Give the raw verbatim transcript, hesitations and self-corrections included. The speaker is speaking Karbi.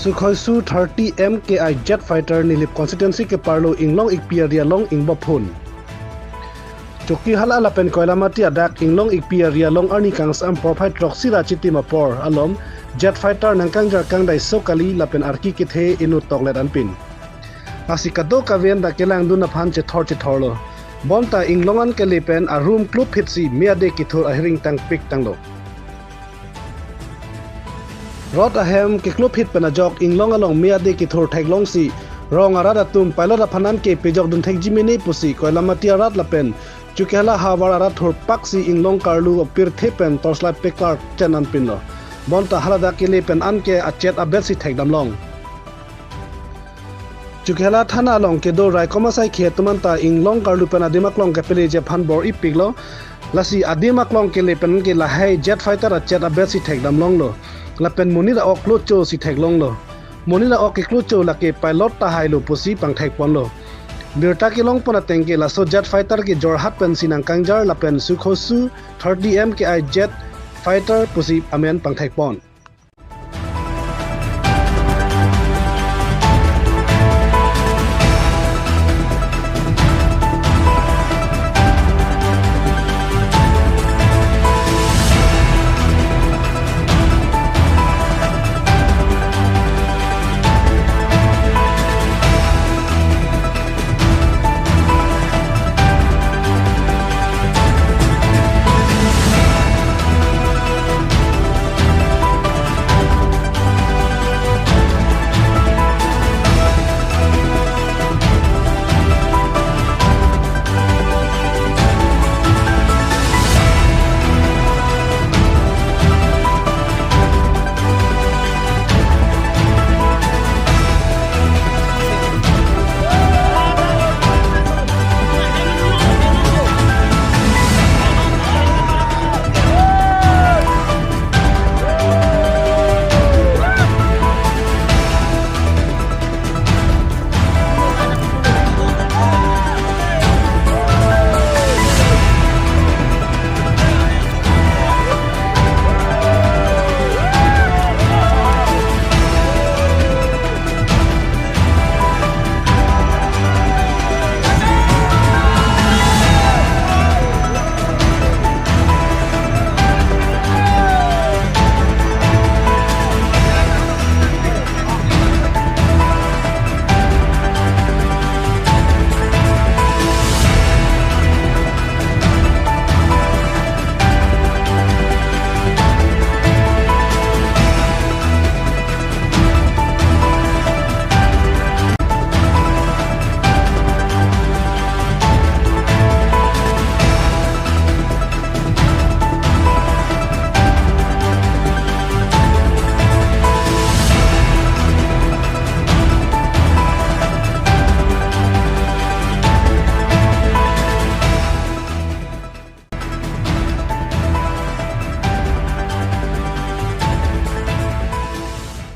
Sukhoi Su thirty M K I jet fighter Nilip constituency keparlo Inglong Ikpi area along ingbophun. Chokihola lapen Koilamati adak Inglong Ikpi area along arni kangsam porphai throksi ra chitim apor alom jet fighter nangkangjar kangdaiso kali lapen arki kethe inut toklet anpin. Lasi kadokave an dak kelangdun aphan chethor chethorlo. Bonta Inglong an kele pen arum klopphit si me ade kethur ahiring tangpik tanglo. Rot ahem keklopphit pen ajok Inglong along me ade kethur theklongsi rong arat atum pilot aphan anke pejokdun thekji mene pusi Koilamati arat lapen Chokihola havar arat thurpaksi Inglong karlu apirthe pen torchlight peklar chen anpinlo. Bonta haladak kele pen anke achet abetsi thekdamlong. Chokihola thana along kedo raikom asai khe atum anta Inglong karlu pen adim aklong kepeleji aphan bor-ipiklo. Lasi adim aklong kele pen ke lahai jet fighter achet abetsi thekdamlonglo. Lapen monit a-ok klocho si theklonglo. Monit a-ok keklocho lake pilot tahailo pusi pangthekponlo. Birta kelongpon ateng ke laso jet fighter ke Jorhat pensi nangkangjar lapen Sukhoi Su thirty M K I jet fighter pusi amen pangthekpon.